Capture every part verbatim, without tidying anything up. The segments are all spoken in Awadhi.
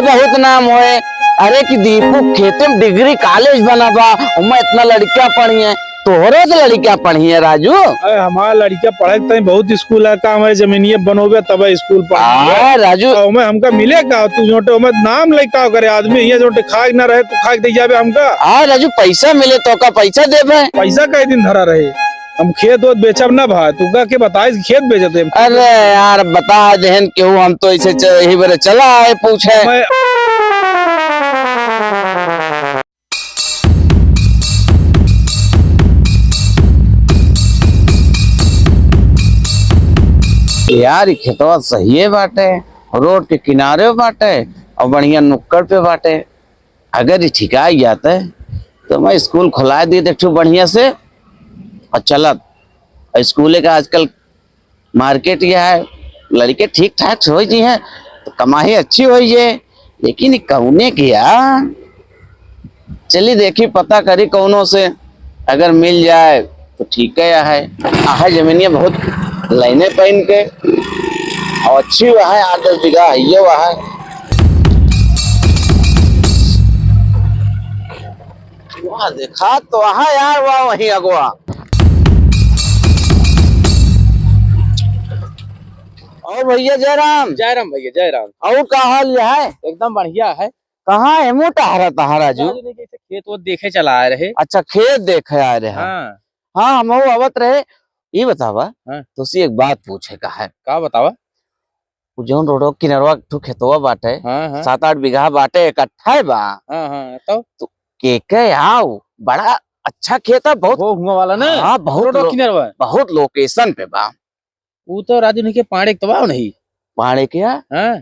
बहुत नाम होए। अरे कि दीपू खेते में डिग्री कॉलेज बना बा, ओमा इतना लड़कियां पढ़ी हैं, तोहरो तो लड़कियां पढ़ी हैं राजू। अरे हमार लड़कियां पढ़े के तई बहुत स्कूल है, का हमारे जमीनिये बनोबे तब स्कूल पढ़े। हाँ राजू। और ओमे हमका मिले का, तू जोटे ओमे नाम ले का करे आदमी, ये जोटे खाए ना रहे, तू खाए दे जाबे हमका। हाँ राजू, पैसा मिले तो का पैसा देबे। पैसा कई दिन धरा रहे, हम खेत ओत बेचब ना भाई, तू का के बताइस खेत बेचत है। अरे यार, बता देहन केहू, हम तो ऐसे च-, यही बेरे चला आए पूछे। मैं यार, ई खेतवा सहिए बाटे, रोड के किनारे बाटे और बढ़िया नुक्कड़ पे बाटे। अगर ई ठिकाई जाते तो मैं स्कूल खुलाए देते एक ठो बढ़िया से और चलत। और स्कूले का आजकल मार्केट यह है, लड़के ठीक ठाक से होइ जी हैं तो कमाई अच्छी होइ जे, लेकिन ई कौने के यार? चली देखी, पता करी कौनो से, अगर मिल जाए तो ठीक है। है, आहे जमीनिया बहुत लाइने पहन के, और अच्छी हुआ है, आठ दस बीघा है, ये हुआ है। वाह, देखा तो वहाँ यार, वाह, वहीं अगवा। और भैया जयराम। जयराम भैया, जयराम। और का हाल है? एकदम बढ़िया है। कहाँ है मोटा हरा तहारा जो? राजू नहीं, कैसे खेत वो देखे चला आए रहे। अच्छा, खेत देखे आए रहे। हाँ। हाँ, हम वो आवत रहे। ये बतावा, हाँ। तुसी एक बात पूछे का है। का बतावा? वो जौन रोडवा किनरवा एक ठो खेतवा बाटे, हाँ, हाँ। सात आठ बीघा बाटे, इकट्ठा है बा। हाँ, हाँ, तो? तो के के आओ, बड़ा अच्छा खेत है, बहुत। वो हुआ वाला ना? हाँ, बहुत रोडवा लो-, किनरवा। बहुत location पे बा। वो तो राजू नहीं के पाड़े के तो बा नहीं। पाड़े के? हाँ।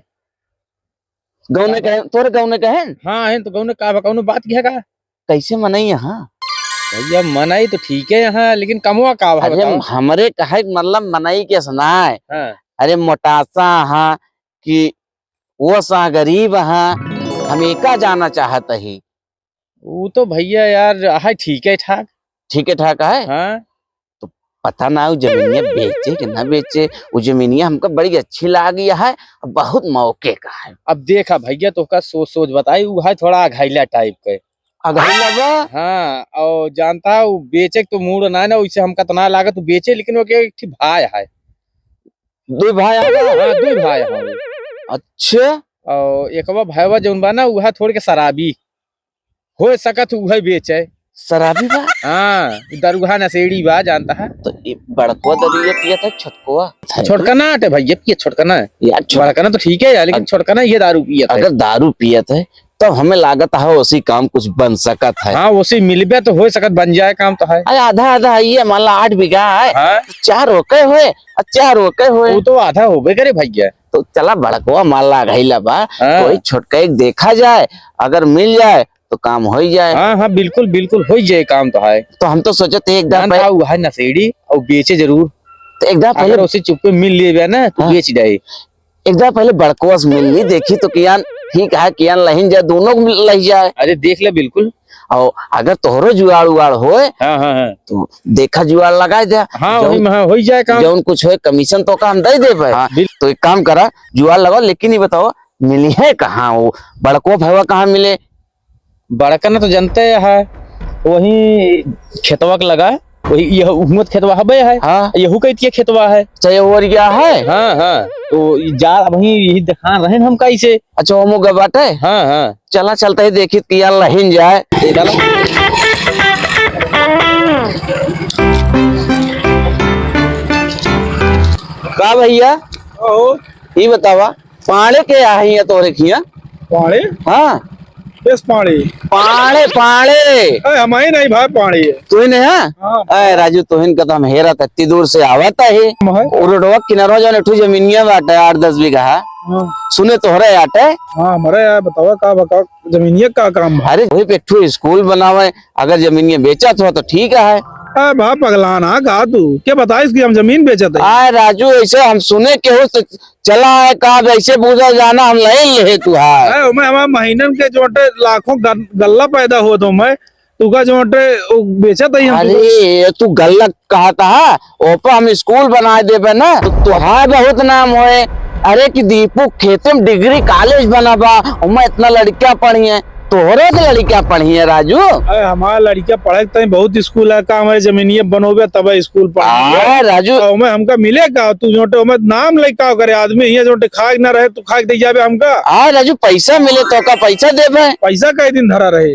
गौने का बा? कहे, तोरे गौने कहे? हाँ, है तो गौने का बा, कौनो बात की है का? कैसे मनई यहाँ? भैया, मनई तो ठीक है यहाँ, लेकिन कमवा का बा, अरे, बताओ। हमरे कहे के मतलब मनई के सुनाए। हाँ। अरे, मोटासा हाँ कि वो सा गरीब हाँ, हम एका जाना चाहत ही। वो तो भैया यार, है ठीक है ठाक। ठीक है ठाक है? हाँ। तो पता ना वो जमीनिया बेचे कि ना बेचे, वो जमीनिया हमका बड़ी अच्छी लागी है, बहुत मौके का है। अब देखा भैया, तोहका सोच सोच बताई, वो है थोड़ा अघाइला type के। अघाइला बा? हाँ, और जानता है, वो बेचे के तो मूड ना है ना, वैसे हमका तो ना लागत वो बेचे, लेकिन वो के एक ठी भाई है। दो भाई आ गए? हाँ, दो भाई हैं। अच्छा। और एकवा भाईवा जौन बा ना, वो है थोड़ के शराबी। हो सकत उहे बेचे। शराबी बा? हाँ, दरुहा नशेड़ी बा, जानता है। तो ये बड़कवा दरुइया पियत है, छोटकवा? छोटकना आटे भैया, पिए छोटकना है। यार, छोट- बड़कना तो ठीक है यार, लेकिन अग-, छोटकना ये दारू पियत है। अगर दारू पियत है, तब हमें लागत है उसी काम कुछ बन सकत है। हाँ, उसी मिलबे तो हो सकत बन जाए काम तो है। अरे आधा आधा है ये, मान ला आठ बीघा है, हाँ। चार ओके होए, और चार ओके होए। वो तो आधा होबे करे भैया। तो चला बड़कवा माल ला गइला बा, हाँ। वही छोटका एक देखा जाए, अगर मिल जाए तो काम होइ जाए। हाँ, हाँ, बिल्कुल, बिल्कुल, होइ जाए काम तो है। तो हम तो सोचत है एक दाव जानता पहले हूँ, है नशेड़ी और बेचे जरूर। तो एक दाव अगर पहले उसे चुप्पे मिल लिए बा ना, तो हाँ। बेच जाए। एक दाव पहले बड़कवा से मिल ली, देखी तो कियान ठीक है, कियान लहिन जाए, दोनों को मिल-, लहि जाए। अरे देख ले, बिल्कुल। और अगर तोहरो जुआड़ उआड़ होए, हाँ, हाँ, हाँ। तो देखा जुआड़ लगाए दे। हाँ, जौन, वही में, हाँ, होइ जाए काम। जौन कुछ होए, commission तो का हम दे देबे। हाँ, बिल- तो एक काम करा, जुआड़ लगाओ, लेकिन ये बताओ, मिली है कहाँ वो? बड़को भैया कहाँ मिले? बड़का ना तो जनते है, वही खेतवा के लगा, वही यह हुमत खेतवा हबे है। हाँ। यहू कइतिया खेतवा है। अच्छा, ये ओरिया है? हाँ, हाँ। तो ई जा, अबहीं यही देखान रहे न हम कैसे। अच्छा, ओमो ग बाटे? हाँ, हाँ। चला, चलते ही देखी किया लहिन जाए। चला। का भैया? ओहो। ई बतावा, पाड़े के आहे या तोरे खिया? पाड़े? हाँ। किस पाड़े? पाड़े, पाड़े। ए, हम ही नहीं भाई पाड़े। तू ही नहीं है? हाँ। ए, राजू, तू ही का तो हम हेरा था, इतनी दूर से आवा था ही। हम है। वो रोडवा किनारा जौन एक ठो जमीनिया बाटे, आठ दस बीघा। हाँ। सुने तोहरे आटे? हाँ, हमरे यार बतावा का बका, जमीनिया का काम बा? अरे, वही पे एक ठो स्कूल बनावे, अगर जमीनिया बेचत हो तो ठीक है। ए, बा पगलाना का तू? के बताइस कि हम जमीन बेचत है? आ, राजू, ऐसे हम सुने केहू से चला है का, अब ऐसे बूझा जाना हम नहीं ले तू है। है, ओमे हमार महीनन के जोटे लाखों गन-, गल्ला पैदा होत ओमे, तू का जोटे उ बेचत ही हम अरे, तू का। ये तू गल्ला कहा था, ओपे हम स्कूल बनाए देबे ना, तो तोहार बहुत नाम होए। अरे कि दीपू, खेते में डिग्री कॉलेज बना बा, ओमा इतना लड़कियां पढ़ी हैं, तोहरे के लड़कियां पढ़ी हैं राजू। अरे हमार लड़कियां पढ़े के तई बहुत स्कूल है, का हमारे जमीनिये बनोबे तब स्कूल पढ़े? हाँ राजू। और ओमे हमका मिले का? तू जोटे ओमे नाम ले का करे? आदमी हियां जोटे खाए के ना रहे, तू खाए के दे जाबे हमका? हाँ राजू, पैसा मिले तो का पैसा देबे? पैसा कई दिन धरा रहे?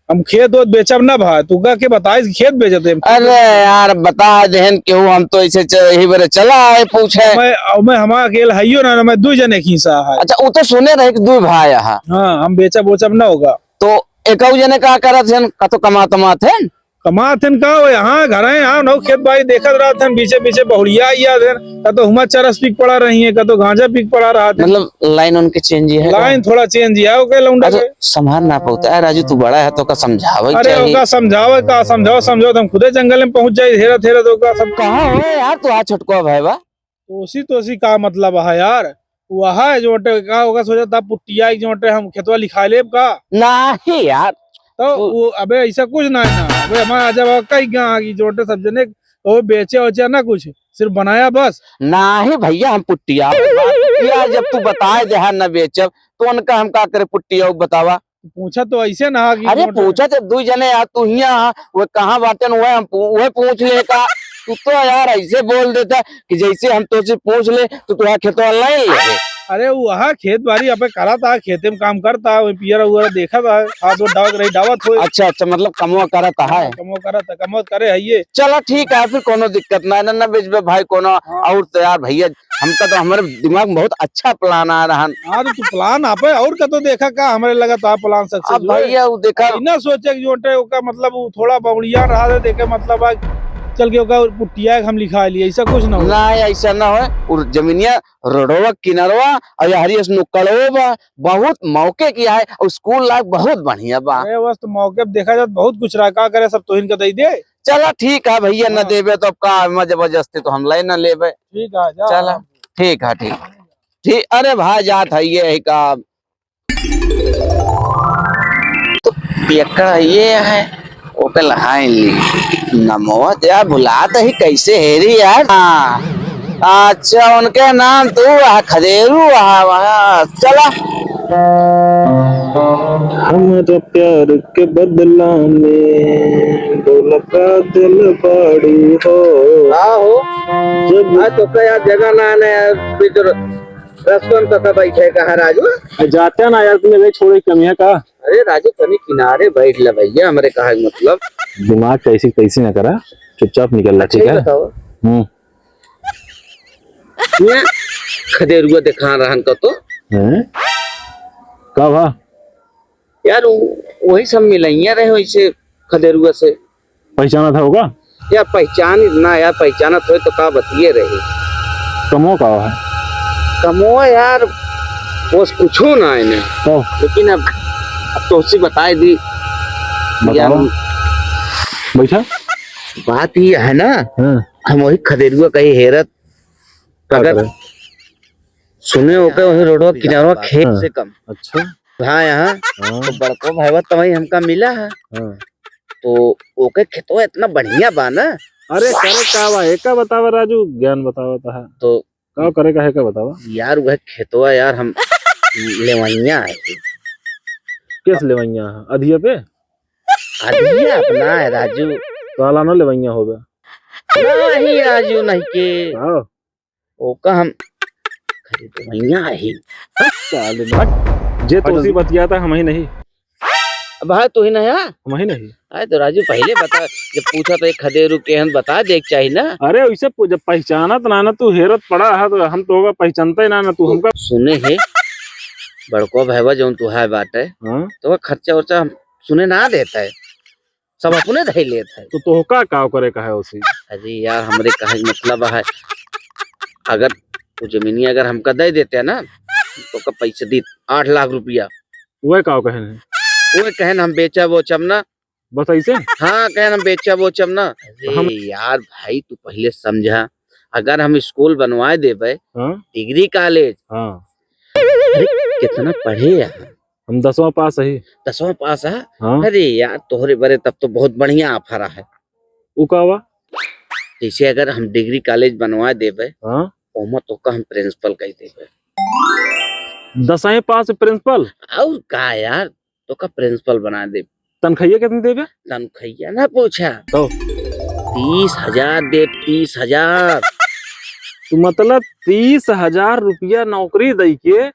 हम खेत ओत बेचब ना भाई, तू का के बताइस खेत बेचत है? अरे यार, बता देहन केहू, हम तो ऐसे च-, यही बरे चला आए पूछे। मैं, मैं हमारा अकेल हइयो ना, ना, मैं दू जने खींचा है। अच्छा, वो तो सुने रहे कि दू भाई है। हाँ, हम बेचब ओचब ना होगा। तो एकऊ जने का करत हन, का तो कमात मात हन? कमात हन का, वो यहाँ घर हैं, यहाँ नौ खेत बाड़ी देखत रहत हन, पीछे पीछे बहुड़िया आइया हन, का तो हुमा चरस पीक पड़ा रही है, का तो गांजा पीक पड़ा रहा था। मतलब लाइन उनके चेंज है का? लाइन थोड़ा चेंज है, ओके लौंडा अच्छा, के। संभाल ना पाता है राजू, तू बड़ा है तो का समझावे अरे चाहिए। ओका समझावे का, समझाओ समझाओ, तो हम खुदे जंगल में पहुंच जाए, हेरत हेरत ओका सब। कहाँ हो यार तू, आ छोटको भाई बा? तोसी तोसी का मतलब है यार? वहा है जोटे का, ओका सोचा था पुट्टिया एक जोटे हम खेतवा लिखा लेब का? नाही यार। तो वो वो अबे ऐसा कुछ ना है ना। अबे हमारा जब कई गाँव की जोटे सब जने, वो बेचे वचे ना कुछ, सिर्फ बनाया बस। नाही भैया, हम पुट्टिया यार, जब तू बताए दे है ना बेचब, तो उनका हम का करे पुट्टिया, वो बतावा। पूछा तो ऐसे ना कि अरे जोटे पूछा जब दू जने यार, तू हिया हा, वो कहाँ बाटेन, वह हम पू-, वह पूछ ले का? तू तो यार ऐसे बोल देता कि जैसे हम तोसे पूछ ले, तो तुहार खेतवा लाइन ले। अरे, वो हा खेत बाड़ी, अबे करा था, खेते में काम करता, वो पियर उअर देखा था, हाथ वो डावत रही, डावत होए। अच्छा, अच्छा, मतलब कमवा करत है। कमवा करत है, कमवा करे है ये। चला ठीक है, फिर कोनो दिक्कत ना, ना, ना बेचबे भाई, कोनो हाँ। और तो यार भैया, हमका तो हमारे दिमाग में बहुत अच्छा plan आ रहा है। हाँ, तो तू plan आपे और का तो देखा का, हमारे लगा तो plan success अब हुए। भैया, वो देखा। ई ना सोचे कि जोटे ओका मतलब वो थोड़ा बौड़िया रहा है, देखे मतलब आज चल के ओका पुट्टिया हम लिखा लिए, ऐसा कुछ ना हो। ना, ऐसा ना हो। और जमीनिया रोडवा किनारवा और यहरी इस नुक्कड़वा बा, बहुत मौके की है और स्कूल लायक बहुत बढ़िया बा। अरे बस तो मौके पे देखा जाए तो बहुत कुछ रहा, का करे सब तोहिन का दे दे। चला ठीक है भैया, न हाँ। देबे तो अब का, जबरदस्ती तो हम ले न लेबे। ठीक है, जा चला। आराम से। ठीक है, ठीक। ठीक, अरे भाई जात है ये है का। तो पियक्कड़ है ये है, ओके लहाई ली। नमवा या बुलात ही कैसे हेरी यार। हाँ। अच्छा, उनके नाम तू आ खदेरू आ, वहाँ चला। हमरा प्यार के बदला में बोला का दिल बाड़ू हो। का हो? जब आज तो का यार जगह ना आने यार, बीच र-, रस्तन तो का बैठे कहाँ राजू? अरे जाते ना यार, तुम्हें भाई छोड़े कमी है का? अरे राजू तनी किनारे बैठ ले भैया, हमरे कहा के मतलब। दिमाग कैसी तैसी ना करा, चुपचाप निकल ला, अच्छा, ठीक ये है? बताओ। हम्म। ये खदेरुआ दिखा रहन का तो। हैं? का भा? यार, वो, वही सब मिलैया रहे वैसे खदेरुआ से। पहचाना था होगा? यार, पहचान ना यार, पहचानत होए तो का बतिये रहे। कमो का है? कमो यार, बस कुछो ना है ना। तो? लेकिन अब, अब तोहसे बताए दी। बताओ। यार, बैठा। बात ये है ना, हाँ। हम वही खदेरुआ कहीं हेरत का अगर करे? सुने ओके वही रोडवा किनारवा खेत हाँ। से कम। अच्छा। हाँ, यहाँ हाँ। तो बड़को भाईवा तो वही हमका मिला है। हाँ। तो ओके खेतवा इतना बढ़िया बा ना। अरे करे का बा, एका बतावा राजू, ज्ञान बतावा तहा। तो का करे का है का बतावा? यार वह खेतवा यार हम लेवैया है। किस लेवैया है? अधिया पे? अधिया अपना है राजू। सालाना लेवैया होगा। नहीं राजू नहीं के। हाँ। ओका हम खरीदवैया ही। साले हट। जे तो हट। उसी बतियाता हम ही नहीं। अब हाँ तू ही नहीं है? हम ही नहीं। अरे तो राजू पहले बता, जब पूछा तो एक खदेरू के हम बता दे के चाहिए ना। अरे वैसे पू-, जब पहचानत ना ना तू हेरत पड़ा है तो हम तो होगा पहचानते ना ना तू हमका। सुने है बड़को भैया जौन तू है बाटे हाँ? तो खर्चा वर्चा हम सुने ना देता है। सब अपने धई लेत है। तो तोहका का करे का है उसी? अरे यार, हमरे कहे के मतलब है, अगर वो जमीनिया अगर हमका दे देते हैं ना, तो का पैसे दी आठ लाख रुपया। वह का कहन है? वो कहन हम बेचा बोचब ना। बस ऐसे? हाँ, कहन हम बेचा बोचब ना। अरे हम यार भाई, तू पहले समझा, अगर हम स्कूल बनवाए देबे, हाँ? डिग्री कॉलेज, हाँ। अरे, कितना पढ़े यार? हम दसवां पास है। दसवां पास है? हाँ। अरे यार, तोहरे बरे तब तो बहुत बढ़िया offer है। उ का बा? जैसे अगर हम डिग्री कॉलेज बनवा देबे, हाँ। ओमा तोका हम प्रिंसिपल कह देबे। दसवीं पास प्रिंसिपल? और का यार, तोका प्रिंसिपल बना दे। तनखैया कितनी देबे? तनखैया ना पूछा। तो? तीस हजार देब, तीस हजार। तू मतलब तीस हजार रुपया नौकरी दई के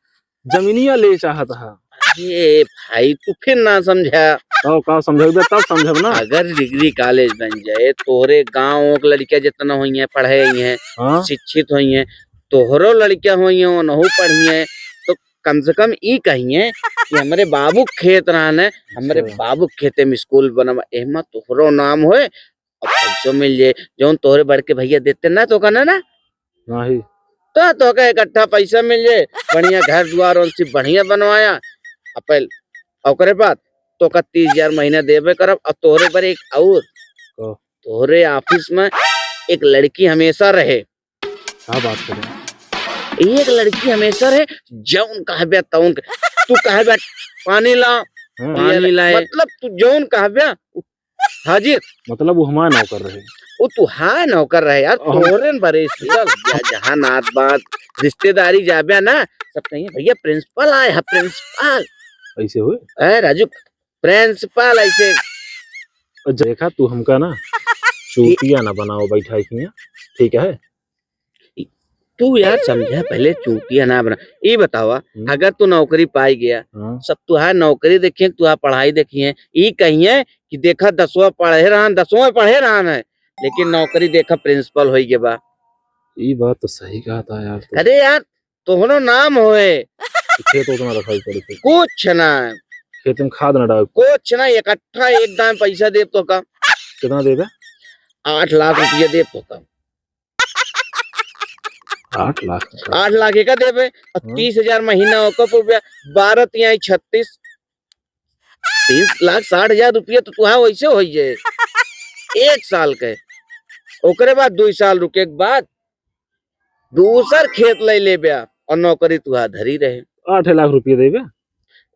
जमीनिया ले चाहत हा? अरे भाई, तू फिर ना समझा। तब का समझाई बे, तब समझब ना। अगर डिग्री कॉलेज बन जाए, तोहरे गाँव के लड़कियाँ जितना होइहैं, पढ़े होइहैं, हाँ। शिक्षित होइहैं, तोहरो लड़कियाँ होइहैं, उनहू पढ़िहैं, तो कम से कम ई कहिहैं कि हमरे बाबू के खेत रहन है, हमरे अच्छा। बाबू के खेते में स्कूल बनवा, एहमा तोहरो नाम होए और पैसो मिल जाए। जौन तोहरे बड़के भैया देते ना, तोका ना, ना? नहीं। तो तोका इकट्ठा पैसा मिल जाए, बढ़िया घर दुआर उनसे बढ़िया बनवाया। अपैल, ओकरे बाद तोका तीस हजार महीना देबे करब। और तोहरे पर एक और, का? तोहरे ऑफिस में एक लड़की हमेशा रहे। का बात करे? एक लड़की हमेशा रहे, जौन कहबे तौन क-, तू कहबे पानी ला, हाँ। पानी लाए। मतलब तू जौन कहबे, उ हाजिर। मतलब वो हमार नौकर रहे। वो तू हाँ नौकर रहे यार, अहम। तोहरे न बरे special। या जहाँ नात बात, रिश्तेदारी जाबे ना, सब कहिहैं, "भैया प्रिंसिपल आए है, प्रिंसिपल।" ऐसे होए? ए राजू, प्रिंसिपल ऐसे। अच्छा, देखा, तू हमका ना चूतिया ना बनाओ बैठा हियाँ, ठीक है? तू यार समझा, पहले चूतिया ना बना। ई बतावा, हम्म। अगर तू नौकरी पाई गया, हाँ। सब तुहार नौकरी देखिहैं, तुहार पढ़ाई देखिहैं, ई कहिहैं कि देखा दसवाँ पढ़े रहन, दसवाँ पढ़े रहन है, लेकिन नौकरी देखा प्रिंसिपल होई गए बा। ई बात तो सही कहा था यार तू। अरे यार, तोहरो नाम होए। तो खेत उतना रखाई पड़ी फिर। कुछ ना। खेत में खाद ना डाल। कुछ ना, इकट्ठा एक दाम पैसा देब तोका। कितना देबे? आठ लाख रुपया देब तोका। आठ लाख? आठ लाख एका देबे, और हाँ। तीस हजार महीना ओकर पर रुपया, बारह तिहाई छत्तीस। तीस लाख साठ हजार रुपया तो तुहार वैसे होई जाए एक साल के। ओकरे बाद दुई साल रुके के बाद दूसर खेत ले लेबे और नौकरी तुहार धरी रहे। आठ लाख रुपया देबे?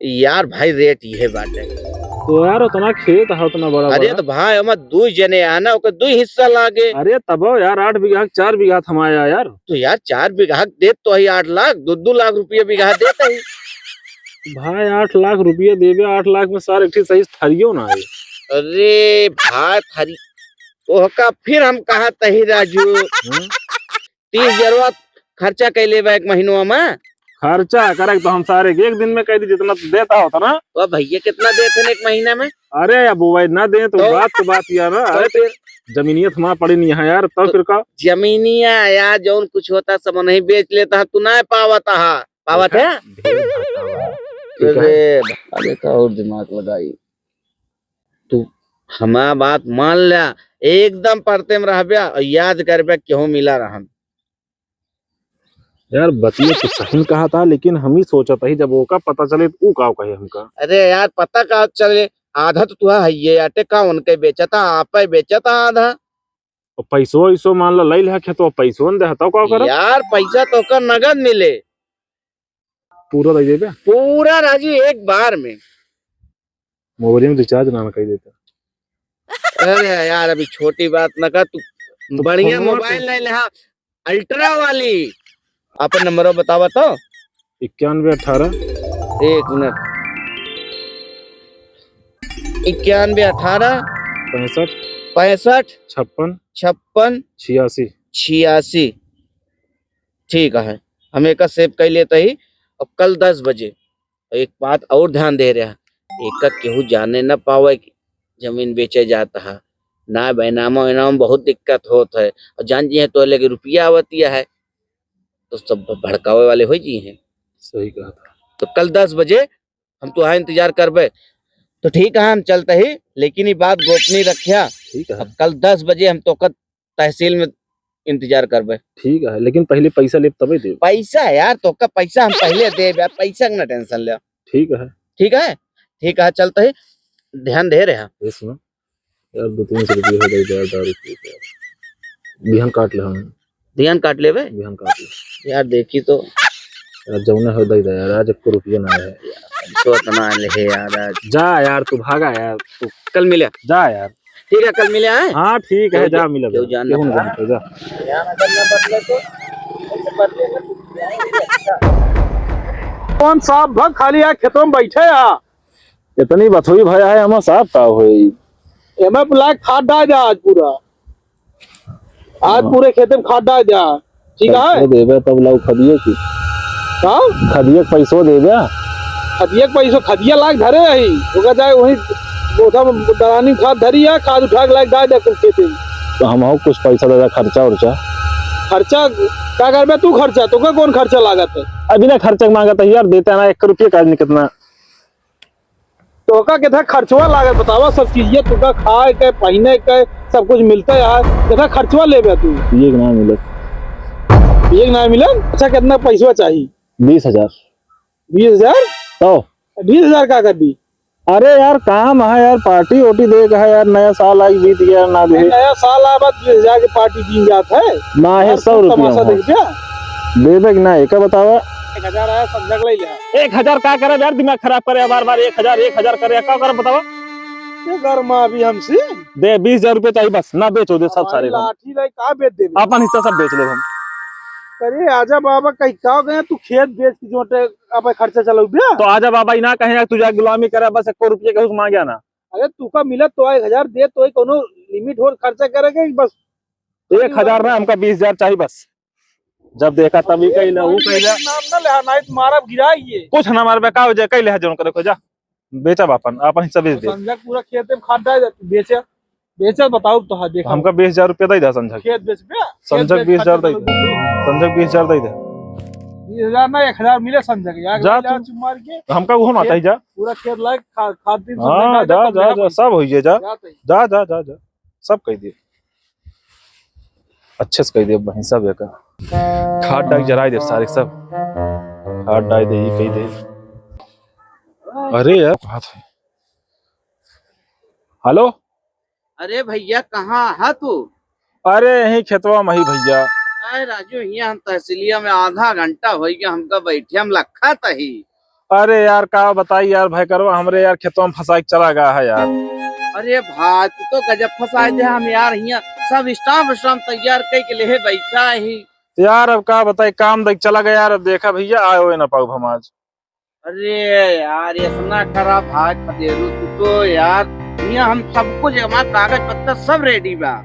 यार भाई, रेट इहे बाटे। तो यार, उतना खेत है, उतना बड़ा अरे बड़ा। तो भाई, हमार दुई जने आना, ओकर दुई हिस्सा लागे। अरे तबो यार, आठ बीघा के चार बीघा थमाया यार। तो यार, चार बीघा के देत तो ही आठ लाख, दो दो लाख रुपया बीघा देत ही। भाई, आठ लाख रुपया देबे, आठ लाख में सार एक ठे सही थरियो ना आए। अरे भाई, थरी, ओहका फिर हम कहा तही राजू। हम्म? तीस हजारवा खर्चा कइ लेबा एक महीनवा में। खर्चा करे तो हम सारे के एक दिन में कह दी, जितना तू देता होता ना। वाह भैया, कितना देते हैं एक महीना में? अरे अब भाई ना दे तो तो? बात तो बात यार ना। तो अरे फिर? जमीनिया थमा पड़ी नहीं है यार, तब तो फिर का? जमीनिया यार, जौन कुछ होता सब नहीं बेच लेता है, तू ना पावता है, पावत देखा? है? ढेर घाटा बा। ठीक है? अरे, अरे का और दिमाग लगाई। तू हमार बात मान ल्या, एकदम परते में रहब्या और याद करब्या केहू मिला रहन। यार, बतिया तो सही में कहा था, लेकिन हम ही सोचत ही, जब ओका पता चले, तो ऊ का कहे हमका? अरे यार, पता का चले, आधा तो तुहा है ये, अटे का उनके बेचता, आपे बेचता आधा। और पैसो, वैसो मान लो, ले ले खेतवा, पैसो न दे, तो का करब? यार, पैसा तो का नगद मिले। पूरा दे देबे? पूरा राजू, एक बार में। मोबाइल में रिचार्ज ना कई देता। अरे यार, अभी छोटी बात ना कर, तू तो बढ़िया फोन मोबाइल ले ले, हाँ, अल्ट्रा वाली। अपन नंबर बतावा तो। इक्यानवे अठारह। एक मिनट। इक्यानवे अठारह। पैंसठ। पैंसठ। छप्पन। छप्पन। छियासी। छियासी। ठीक है, हम एका सेव कर लेते ही। अब कल दस बजे एक बात और ध्यान दे रहा, एका केहू जाने न पावे कि जमीन बेचे जाता है, ना बैनामा वैनामा बहुत दिक्कत होत है, और जान जी हैं तो लगे रुपया आवतिया है, तो सब भड़कावे वाले हो जी हैं। सही कहा था। तो कल दस बजे हम तो यहाँ इंतजार करबे। तो ठीक है, हम चलते ही, लेकिन ये बात गोपनीय रखिया। ठीक है। अब कल दस बजे हम तो तहसील में इंतजार करबे। ठीक है, लेकिन पहले पैसा लेब तबे देब। पैसा यार, तोका पैसा हम पहले देब यार, पैसा के ना टेंशन ले। ठीक है। ठीक है, ठीक है, चलते ही ध्यान दे रहे हैं। ये सुनो यार, दो तीन सौ रुपये हो जाए, ज्यादा रुपये यार। बिहान काट ले हम। बिहान काट लेबे? बिहान काट ले। यार देखी तो। यार जौने हो दे दे यार, आज एको रुपया ना है। तो इतना ले है यार आज। जा यार, तू भागा यार, तू। कल मिले। जा यार। ठीक है, कल मिले, हैं? हाँ, ठीक है, केहू जा जा-, मिले केहू भाई। जान केहू ना ना पावे। जानते, जा। ध्यान अगर ना बदले तो। कौन साहब भग खाली आ खेतों में बैठे आ? इतनी बथुई भया है, हमार साहब का होई? एमे बुलाए खाद डाल दे आज पूरा। आज हाँ। पूरे खेते में खाद डाल दे। ठीक है? पैसो देबे तब लाऊ खदिये की। का? खदिये के पैसो देबे। खदिये के पैसो, खदिया लाग धरे रही। ओकर जाए वही बोझा में दरानी में खाद धरी है, खाद उठा के लाग डाल दे कुल खेते में। तो हम हो कुछ पैसा दे दे, खर्चा उर्चा। खर्चा का करबे तू खर्चा? तोका कौन खर्चा लागत है? अभी ना खर्चा मांगत है यार, देते ना एक रुपये का आदमी कितना। तोका कितना खर्चवा लागत बतावा, सब चीजिया तोका खाए के, पहिने के, सब कुछ मिलता है यार, कितना खर्चवा लेबे तू? एक ना मिले। एक ना मिले? अच्छा, कितना पैसवा चाही? बीस हजार। बीस हजार? तो? बीस हजार का कर दी? अरे यार, काम है यार, पार्टी ओटी दे के है यार, नया साल आई बीत गया ना दे। नया साल आए बाद बीस हजार के पार्टी दी जात है। ना है, यार, सौ रुपया तमाशा हो। देख क्या? देबे कि ना, एका बतावा। एक हजार आया, संझा के ले लिया। एक हजार का करे यार, दिमाग खराब करे बार बार, एक हजार, एक हजार करे, का करे बतावा? ये घर में अभी हमसे दे, बीस हजार रुपये चाहिए बस, ना बेचो दे सब हमारी सारे को। लाठी भाई का बेच देबे? अपन हिस्सा सब बेच ले हम। अरे आजा बाबा, कहीं का गए तू खेत बेच के जोटे अब खर्चा चलाऊ बे? तो आजा बाबा, ई ना कहे तू जा गुलामी करे, बस एको रुपये के हुस मांगे ना। अरे तू का मिलत तो एक हजार दे, तो ही कोनो लिमिट हो खर्चा करे के बस। एक हजार ना, हमका बीस हजार चाहिए बस। जब देखा तब ई कइला, ऊ कइला। नाम ना ले, नाहीं तो मारब गिराई ये। कुछ ना मारबे, का हो जाए, कइले है जौन करे को, जा। बेचब आपन, आपन हिस्सा बेच दे। संझा पूरा खेते में खाद डाल दे, बेचे, बेचे बताओ तो, हाँ, देखा। हमका बीस हजार रुपया दे दे संझा के। खेत बेच बे? संझा के बीस हजार दे दे। संझा के बीस हजार दे दे। बीस हजार ना, एक हजार मिले संझा के, यार, जा ले तू। चुप मार के। हमका उहो ना खेत, चाहिए, जा। पूरा खेत लायक खा-, खाद दिन हाँ, संझा के जा, डाल दे, जा, जा, सब होई जाए, जा। जा तई। जा, जा, जा, जा। सब कह दिए। अच्छे से कह दिए, बहिन सब एका। खाद डाल जराई दे सारे सब। खाद डाल दे, ये कह दे। अरे यार, बात है। हेलो? अरे भइया, कहाँ है तू? अरे, यहीं खेतवा में ही भइया। अरे राजू, हियाँ हम तहसीलिया में आधा घंटा होइ गया, हमका बैठे हम लखत ही। अरे यार, का बताई यार, भयकरवा हमरे यार खेतवा में फंसाइ के चला गया है यार। अरे भाई, तू तो गजब फंसाइ दे हम यार, हियाँ सब स्टाम्प स्टाम्प तैयार कइ के लेहे बैठा ही। यार, अब का बताई, काम देख चला गया यार, अब देखा भइया, आए हुए ना पाउब हम आज। अरे यार, इतना खराब हाथ खदेरू तू तो यार। हियाँ हम सब कुछ, हमार कागज पत्तर सब रेडी बा।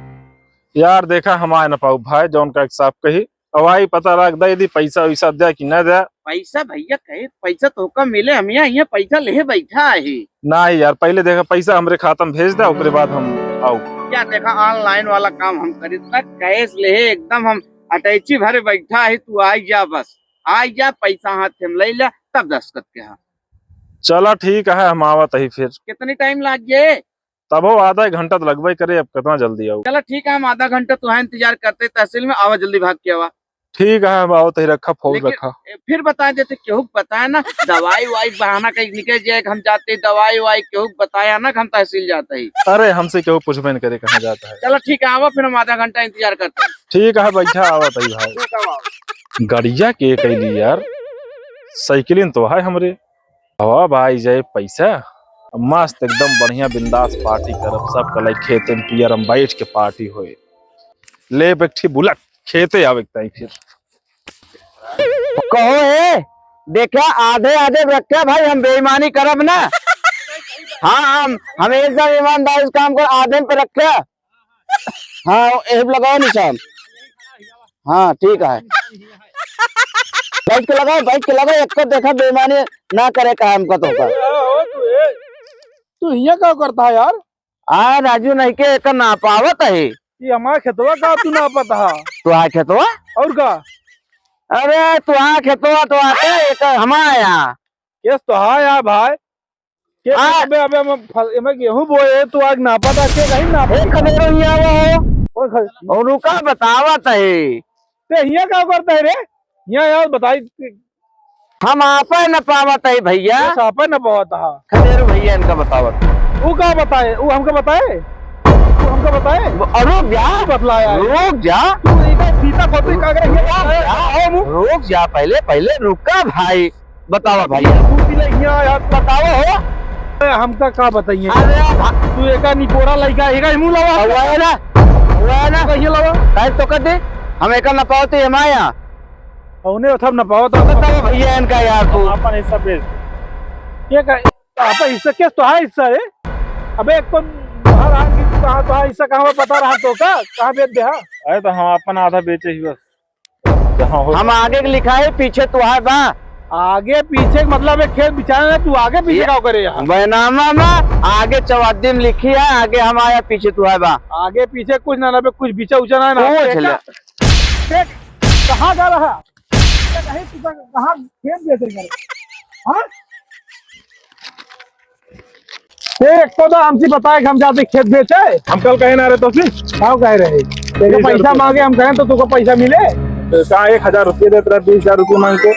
यार देखा, हम आए ना पाउब भाई, जौन का साफ कही। अब आई पता लाग दे दी पैसा वैसा दे कि ना दे। पैसा भइया कहे, पैसा तोका मिले, हम हियाँ, हियाँ पैसा लेहे बैठा ही। नाहीं यार, पहिले देखा पैसा हमरे खाता में भेज दे, ओकरे बाद हम आउब। क्या देखा, online वाला काम हम करी ना, cash लेहे एकदम हम अटैची भरे बैठा ही, तू आइ जा बस। आइ जा, पैसा हाथ में लइ ले, तब दस्तखत के हाँ। चला ठीक है, हम आवत ही फिर। कितनी time लाग जाए? तब हो आधा एक घंटा तो लगबे करे, अब कितना जल्दी आउब। चला ठीक है, हम आधा घंटा तुहां इंतजार करते तहसील में, आवा जल्दी भाग के आवा। ठीक है, हम आवत ही, रखा फोन लेकिन रखा। ए, फिर बताइ देते, केहू के बताए ना, दवाई वाई बहाना कहीं निकल जाए कि हम जाते दवाई वाई, केहू के बताया ना कि हम तहसील जाते ही। अरे हमसे केहू पूछबे न करे कहाँ जाता है। चला ठीक है, आवा फिर हम आधा घंटा इंतजार करते हैं। ठीक है, बैठा आवत ही भाई। ठीक है, आवा। गड़िया के कैली यार, साइकिलिन तो है हमरे। हवा भाई जाए पैसा, मस्त एकदम बढ़िया बिंदास पार्टी करब, सब कलाई खेते में पियर हम बैठ के पार्टी होए। ले एक ठी बुलेट, खेते आवे के ताई फिर। कहो ए, देखा आधे आधे रखे भाई, हम बेईमानी करब ना। हाँ, हम हमेशा ईमानदारी से काम कर, आधे पे रखे। हाँ, ए लगाओ निशान। हाँ, ठीक है। बैठ के लगाओ, बैठ के लगाओ, एक देखा बेईमानी ना करे का हमका तो का। तू हियाँ का करता है यार? आ राजू नहीं के एक नापावत है। ये हमार खेतवा का तू नापत हा? तुहार खेतवा? और का? अरे तुहार खेतवा तो आते एक हमार यहाँ। केस तो हा यार भाई। के आ। अबे, अबे, हम फल-, एमे गेहूं बोए, तू आग नापत हा, के कहीं नापत? ए, खदेरो हियाँ वो। कौन खद-, और रुका बतावत है। ते हियाँ का करता है रे? हियाँ यार बताई। हम आपे न पावत है भइया। बस आपे न पावत हा। खदेरू भइया इनका बतावत। ऊ का बताए? ऊ हमका बताए? ऊ हमका बताए? वो, अरे रुक जा। तू बतला यार। रुक जा। तू इधर फीता खोपड़ी का अगर ये रुक जा। आओ मुंह। रुक जा, पहले, पहले रुका भाई। बतावा भइया। तू पी ले हियाँ यार। बतावा हो। ए, हमका का बताइए? अरे भा- तू एका निपोरा लइका, एका ही मुंह लावा। हुआ है ना? हुआ है ना? कहिए लावा। काहे तो कर दे? हम एका न पावत ही हमारे यहाँ। कौने उठब न पावत। तो कहो भैया इनका यार तू। अपन हिस्सा बेच दे। ये का, आपन हिस्सा, केस तोहार हिस्सा है? अबे एक तो बाहर आ कि कहाँ तोहार हिस्सा कहाँ बा, बता रहा तो का? कहाँ बेच दे, हाँ? अरे तो हम अपन आधा बेचे ही बस। जहाँ हो हम आगे के लिखाए, पीछे तोहार बा। आगे पीछे के मतलब एक खेत बिचारे ना, तू आगे पीछे ये का करे यहाँ? बैनामा में आगे चौहद्दी में लिखी है, आगे हम आया, पीछे तोहार बा। आगे पीछे कुछ ना, ना बे, कुछ बिचा उचा ना, ना। पूछ ले। देख, कहाँ जा रहा? कहीं तू कहाँ खेत बेचे करे? हाँ? ए, एक तो ना हमसे बताए कि हम जाते खेत बेचे। हम कल कहे ना रहे तो फिर? का कहे रहे? तेरे बीस हजार पैसा रुपये। मांगे, हम कहें तो तुमको पैसा मिले? तो कहाँ एक हजार रुपये देते रहे, बीस हजार रुपये मांगते।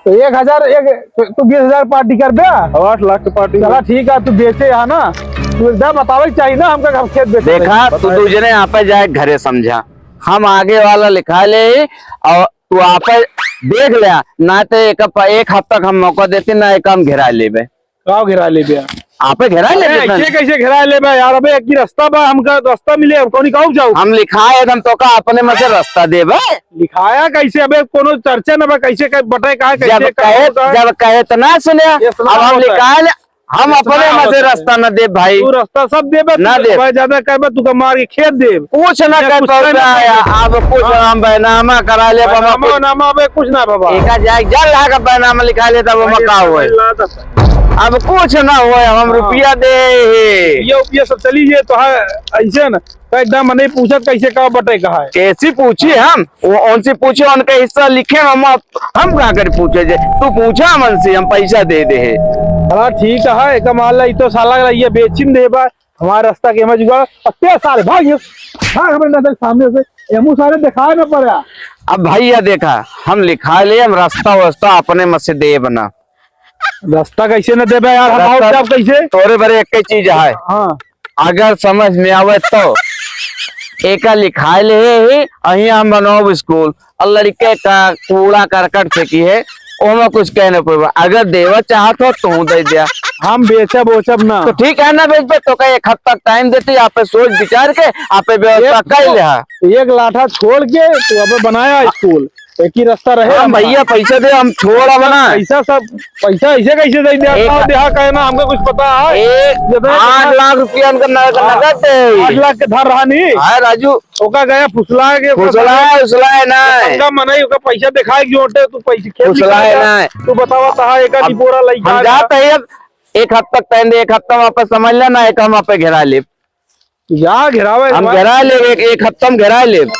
तो एक हजार, एक, तो तू बीस हजार पार्टी कर दे। अब आठ लाख की पार्टी चला हुई। ठीक है, तू बेचे यहाँ ना, तू एक बार बतावे के चाहिए ना हमका कि हम खेत बेचे। देखा, तू बताए। दू जने यहाँ पे जाए घरे समझा, हम आगे वाला लिखा ले और तू आपे देख ले, ना तो एक, एक हफ्ता का हम मौका देते, ना एक हम घेरा लेबे। का घेरा लेबे? आपे घेरा अरे, लेबे। ऐसे कैसे घेरा लेबे यार? अबे एक ही रास्ता बा, हमका रास्ता मिले, हम कौनी कहू जाऊ? हम लिखाए, हम तो का अपने में से रास्ता देबे। लिखाया कैसे? अबे कोनो चर्चा न बा, कैसे, कै-, बटे का, कैसे जब का कहे, होता है? जब कहे तो ना सुने, ये सुना अब हम होता है। हम ये अपने सुना में से होता है। रास्ता न दे भाई। तू रास्ता सब देबे, ना तू दे। भाई ज्यादा कहबे, तू का मार के खेत देब। कुछ ना या कर कुछ पाओ ना ना, पाओ। अब कुछ हाँ। हम बैनामा करा ले, बाबा, बैनामा, कुछ बैनामा, अबे कुछ ना बाबा। एका जाए, जल लाके बैनामा लिखा ले, तब भाई, ओमा का होए? भाई, ला दे। अब कुछ ना होए, हम हाँ। रुपया दे हे। ये, ये सब चली, ये तो है, ऐसे ना। तो एकदम नहीं पूछत कैसे का बटे का है। कैसी पूछी हम? वो उनसे पूछे, उनका हिस्सा लिखे, हम, हम का कर पूछे जे? तू पूछा हमन से, हम पैसा दे दे हे। चला ठीक है, एक मान ला, ई तो साला ये बेचिन दे बा, हमारे रास्ता के हमें जुगाड़, अब तेज साले भाग ये, भाग हमारे नजर सामने से, एमू सारे दिखाए ना पड़ा। अब भैया देखा, हम लिखा ले, हम रास्ता वास्ता अपने में से देब ना। रास्ता कैसे न देबे यार, हम रास्ता और क्या कैसे? तोरे बरे एक ही चीज है। हाँ। अगर समझ में आवे तो एका लिखाए ले ही, अहीं हम बनाओ स्कूल, और लड़के का कूड़ा करकट फेंकी है, ओमा कुछ कह न पाबा। अगर देवा चाहत हो तो दे दिया। हम बेचब ओचब ना। तो ठीक है ना बेचबे, तो का एक हफ्ता टाइम देती, आपे सोच विचार के आपे व्यवस्था एक कर ले। एक लाठा छोड़ के तू अब बनाया स्कूल। एक ही रास्ता रहे हम हमारा। भैया पैसा दे, हम छोड़ा बना। पैसा सब, पैसा ऐसे कैसे दे दिया? एक बताओ, देहा कहे ना, हमका कुछ पता है? एक जितना आठ लाख रुपया उनका नगद, हाँ, नगद दे। आठ लाख के धर रहा नहीं। हाँ राजू। ओका गया फुसला के, फुसला है, फुसला है ना। पंगा मनई, ओका पैसा दिखाए के जोटे, तू पैसे खेत फुसला है निकाल ना। तू बतावा तहा एक अब निपोरा लइका हम है। जात है अब एक हफ्ता तक टाइम दे, एक हफ्ता में आपस समझ लेना, एक हम आपे घेरा लेब। या घेरावे हम भाई। घेरा लेब, एक, एक हफ्ता में घेरा लेब।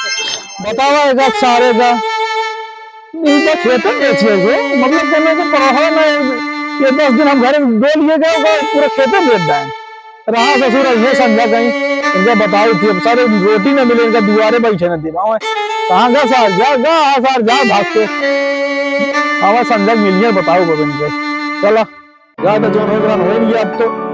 बतावा एका सारे का। ई तो खेते बेचिए से, मतलब कोनो को परोहा नहीं। ये दस दिन हम घर डोल लिए गए, ओकर पूरा खेते बेच डाए। रहा ससुर ये समझा कहीं, इनका बताओ थी, अब सारे रोटी न मिले, इनका दुआरे बैठे न दे। कहाँ गा सार, जा, गा, हाँ सार, जा भाग के। आवा समझा मिलिए, बताओ बबन के। चला। ज्यादा जोन हो गया, हो गया अब तो।